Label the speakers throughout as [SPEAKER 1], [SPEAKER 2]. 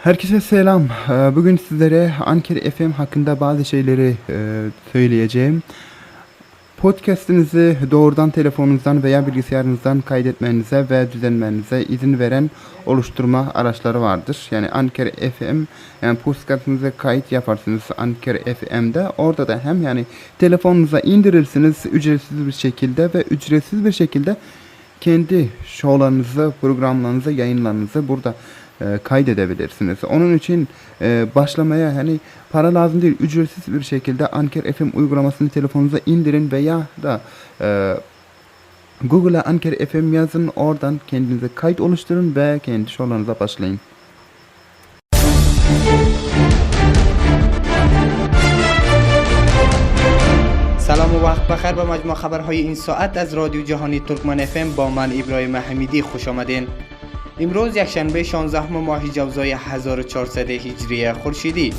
[SPEAKER 1] Herkese selam. Bugün sizlere Anchor FM hakkında bazı şeyleri söyleyeceğim. Podcast'inizi doğrudan telefonunuzdan veya bilgisayarınızdan kaydetmenize ve düzenlemenize izin veren oluşturma araçları vardır. Yani Anchor FM, yani podcast'ınıza kayıt yaparsınız Anchor FM'de. Orada da hem yani telefonunuza indirirsiniz ücretsiz bir şekilde ve ücretsiz bir şekilde kendi şovlarınızı, programlarınızı, yayınlarınızı burada kaydedebilirsiniz. Onun için başlamaya hani para lazım değil. Ücretsiz bir şekilde Anchor FM uygulamasını telefonunuza indirin veya da Google'a Anchor FM yazın. Oradan kendinize kayıt oluşturun ve kendi şovlarınıza başlayın.
[SPEAKER 2] سلام و وقت بخیر به مجموع خبرهای این ساعت از رادیو جهانی ترکمن FM با من ابراهیم حمیدی خوش آمدین. امروز یکشنبه 16 ماه جوزای 1400 هجری خورشیدی.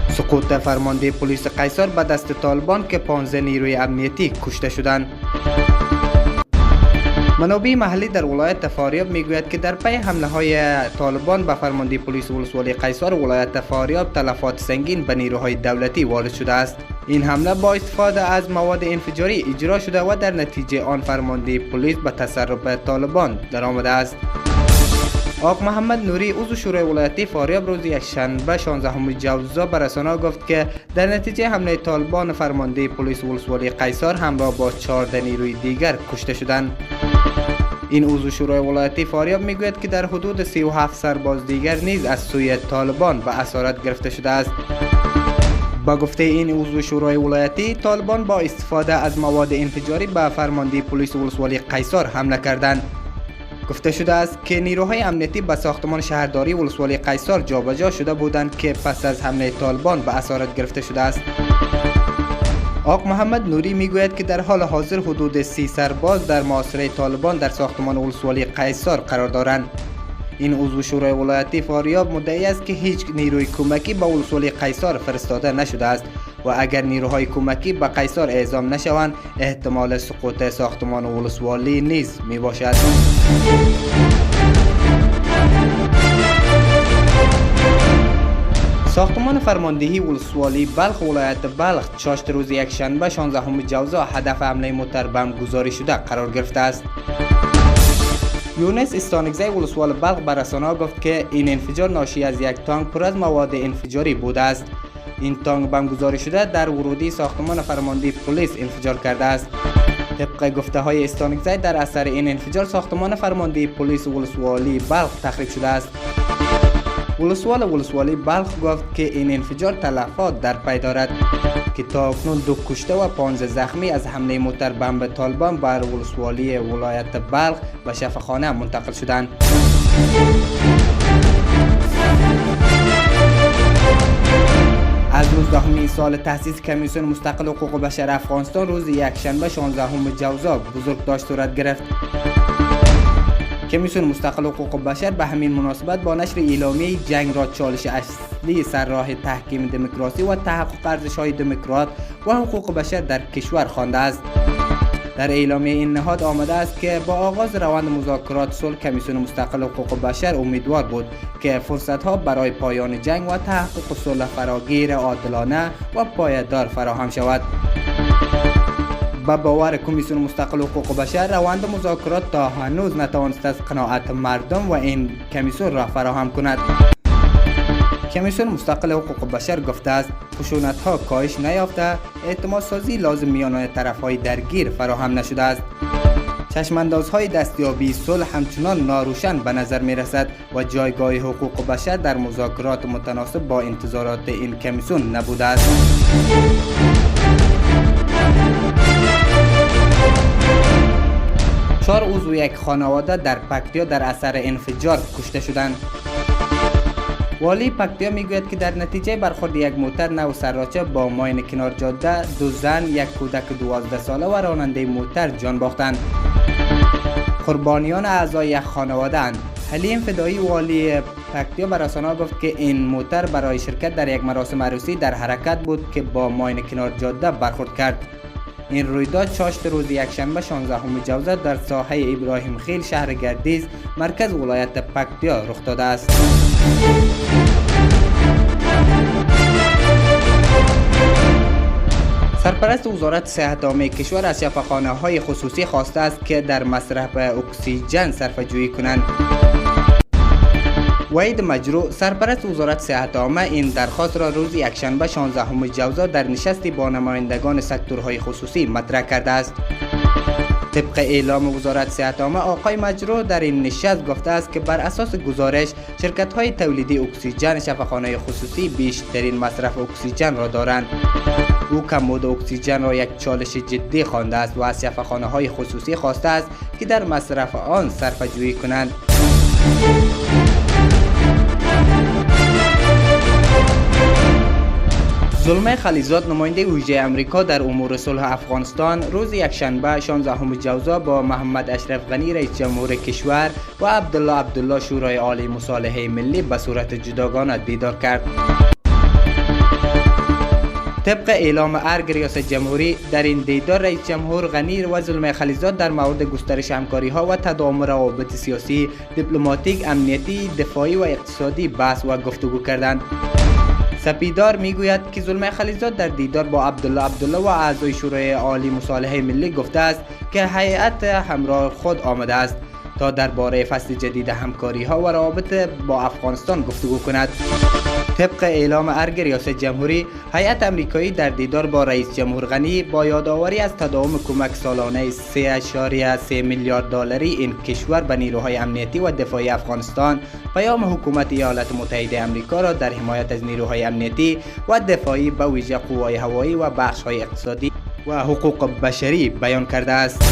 [SPEAKER 2] سقوط فرمانده پلیس قیصار به دست طالبان که 15 نیروی امنیتی کشته شدند. منابع محلی در ولایت فاریاب میگوید که در پی حمله های طالبان به فرمانده پلیس ولسوالی قیصار ولایت فاریاب تلفات سنگین به نیروهای دولتی وارد شده است. این حمله با استفاده از مواد انفجاری اجرا شده و در نتیجه آن فرمانده پلیس به تصرف طالبان درآمده است. آق محمد نوری عضو شورای ولایتی فاریاب روز یکشنبه 16 جوزا به رسانه‌ها گفت که در نتیجه حمله طالبان فرمانده پلیس ولسوالی قیصار همراه با 14 نیروی دیگر کشته شدند. این عضو شورای ولایتی فاریاب میگوید که در حدود 37 سرباز دیگر نیز از سوی طالبان به اسارت گرفته شده است. با گفته این عضو شورای ولایتی، طالبان با استفاده از مواد انفجاری به فرمانده پلیس ولسوالی قیصار حمله کردند. گفته شده است که نیروهای امنیتی به ساختمان شهرداری ولسوالی قیصار جابجا شده بودند که پس از حمله طالبان به اسارت گرفته شده است. آق محمد نوری میگوید که در حال حاضر حدود 30 سرباز در محاصره طالبان در ساختمان ولسوالی قیصار قرار دارند. این عضو شورای ولایتی فاریاب مدعی است که هیچ نیروی کمکی به ولسوالی قیصار فرستاده نشده است و اگر نیروهای کمکی به قیصار اعزام نشوند احتمال سقوط ساختمان ولسوالی نیز می باشد. ساختمان فرماندهی ولسوالی بلخ ولایت بلخ چاشت روز یکشنبه 16 جوزا هدف حمله موتر بم گذاری شده قرار گرفته است. یونس استانکزی ولسوال بلخ به رسانه‌ها گفت که این انفجار ناشی از یک تانک پر از مواد انفجاری بوده است. این تانک بم گذاری شده در ورودی ساختمان فرماندهی پلیس انفجار کرده است. طبق گفته های استانکزی در اثر این انفجار ساختمان فرماندهی پلیس ولسوالی بلخ تخریب شده است. ولسوال ولسوالی بلخ گفت که این انفجار تلفات در پی دارد که تا اکنون 2 کشته و 15 زخمی از حمله موتر بمب طالبان بر ولسوالی ولایت بلخ به شفاخانه منتقل شدند. از 19 سال تأسیس کمیسیون مستقل حقوق بشر افغانستان روز یکشنبه 16 جوزا بزرگداشت صورت گرفت. کمیسیون مستقل حقوق بشر به همین مناسبت با نشر اعلامیه جنگ را چالش اصلی سر راه تحکیم دموکراسی و تحقق ارزش‌های دموکرات و حقوق بشر در کشور خوانده است. در اعلامیه این نهاد آمده است که با آغاز روند مذاکرات صلح کمیسیون مستقل حقوق بشر امیدوار بود که فرصت‌ها برای پایان جنگ و تحقق صلح فراگیر عادلانه و پایدار فراهم شود. به باور کمیسیون مستقل حقوق بشر روند مذاکرات تا هنوز نتوانسته از قناعت مردم و این کمیسیون را فراهم کند. کمیسیون مستقل حقوق بشر گفته است خشونت‌ها کاهش نیافته، اعتماد سازی لازم میان طرف‌های درگیر فراهم نشده است. چشم‌اندازهای دستیابی صلح همچنان ناروشن به نظر می‌رسد و جایگاه حقوق بشر در مذاکرات متناسب با انتظارات این کمیسیون نبوده است. چهار عضو یک خانواده در پکتیا در اثر انفجار کشته شدند. والی پکتیا میگوید که در نتیجه برخورد یک موتر نو سراچه با ماین کنار جاده، 2 زن، یک کودک 12 ساله و راننده موتر جان باختند. قربانیان اعضای یک خانواده اند. حلیم فدایی والی پکتیا به رسانه‌ها گفت که این موتر برای شرکت در یک مراسم عروسی در حرکت بود که با ماین کنار جاده برخورد کرد. این رویداد چاشت روز یکشنبه 16 جوزا در ساحه ابراهیم خیل شهر گردیز مرکز ولایت پکتیا رخ داده است. سرپرست وزارت صحت عامه کشور از شفاخانه های خصوصی خواسته است که در مصرف اکسیژن صرفه جویی کنند. وحید مجروح، سرپرست وزارت صحت عامه، این درخواست را روز یکشنبه 16 جوزا در نشستی با نمایندگان سکتورهای خصوصی مطرح کرده است. طبق اعلام وزارت صحت عامه، آقای مجروح در این نشست گفته است که بر اساس گزارش شرکت های تولیدی اکسیژن شفاخانه خصوصی بیشترین مصرف اکسیژن را دارند. او کمبود اکسیژن را یک چالش جدی خوانده است و از شفاخانه های خصوصی خواسته است که در مصرف آن صرفه جویی کنند. زلمی خلیلزاد، نماینده ویژه امریکا در امور صلح افغانستان، روز یکشنبه 16 جوزا با محمد اشرف غنی، رئیس جمهور کشور، و عبدالله عبدالله، شورای عالی مصالحه ملی، به صورت جداگانه دیدار کرد. طبق اعلام ارگ ریاست جمهوری، در این دیدار رئیس جمهور غنی و زلمی خلیلزاد در مورد گسترش همکاری ها و تداوم روابط سیاسی، دیپلماتیک، امنیتی، دفاعی و اقتصادی بحث و گفتگو کردند. سپیدار میگوید که زلمی خلیلزاد در دیدار با عبدالله عبدالله و اعضای شورای عالی مصالحه ملی گفته است که هیئت همراه خود آمده است تا درباره فصل جدید همکاری ها و روابط با افغانستان گفتگو کند. طبق اعلام ارگ ریاست جمهوری، هیئت امریکایی در دیدار با رئیس جمهور غنی با یادآوری از تداوم کمک سالانه 3.3 میلیارد دلاری این کشور به نیروهای امنیتی و دفاعی افغانستان، پیام حکومت ایالات متحده امریکا را در حمایت از نیروهای امنیتی و دفاعی، به ویژه قوای هوایی و بخش‌های اقتصادی و حقوق بشری بیان کرده است.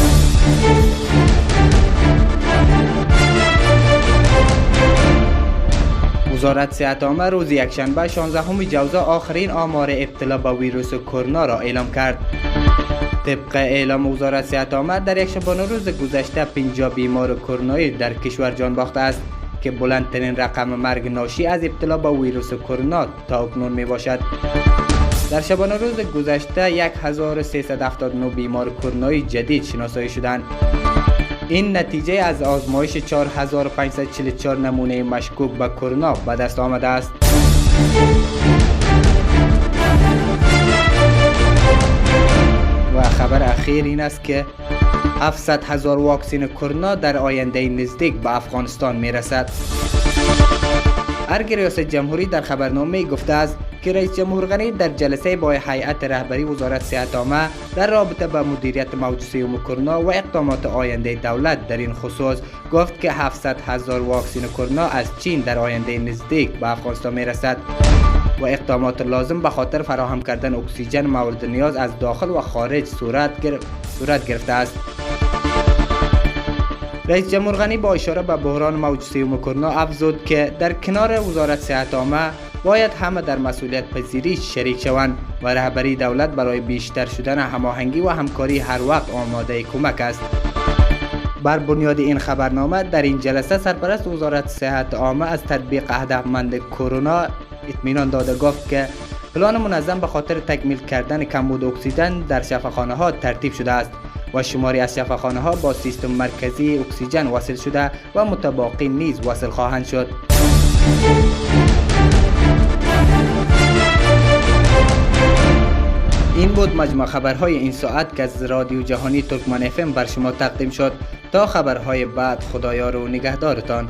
[SPEAKER 2] وزارت صحت عامه روز یکشنبه 16 جوزا آخرین آمار ابتلا به ویروس کرونا را اعلام کرد. طبق اعلام وزارت صحت عامه، در یک شبانه روز گذشته 50 بیمار کرونایی در کشور جان باخته است که بلندترین رقم مرگ ناشی از ابتلا به ویروس کرونا تا اکنون می باشد. در شبانه روز گذشته 1379 بیمار کرونایی جدید شناسایی شدند. این نتیجه از آزمایش 4544 نمونه مشکوک به کرونا به دست آمده است. و خبر اخیر این است که 700,000 واکسن کرونا در آینده نزدیک به افغانستان می رسد. ارگ ریاست جمهوری در خبرنامه گفته است که رئیس جمهور غنی در جلسه با هیئت رهبری وزارت صحت عامه در رابطه با مدیریت موج سوم کرونا و اقدامات آینده دولت در این خصوص گفت که 700,000 واکسن کرونا از چین در آینده نزدیک به افغانستان می رسد و اقدامات لازم به خاطر فراهم کردن اکسیژن مورد نیاز از داخل و خارج صورت گرفته است. رئیس جمهور غنی با اشاره به بحران موج سوم کرونا افزود که در کنار وزارت صحت عامه باید همه در مسئولیت پذیری شریک شوند و رهبری دولت برای بیشتر شدن هماهنگی و همکاری هر وقت آماده کمک است. بر بنیاد این خبرنامه، در این جلسه سرپرست وزارت صحت عامه از تطبیق هدفمند کرونا اطمینان داده گفت که پلان منظم به خاطر تکمیل کردن کمبود اکسیژن در شفاخانه ها ترتیب شده است و شماری از شفاخانه ها با سیستم مرکزی اکسیژن وصل شده و متباقی نیز وصل خواهند شد. این بود مجموع خبرهای این ساعت که از رادیو جهانی ترکمن FM بر شما تقدیم شد. تا خبرهای بعد، خدایا رو نگهدارتان.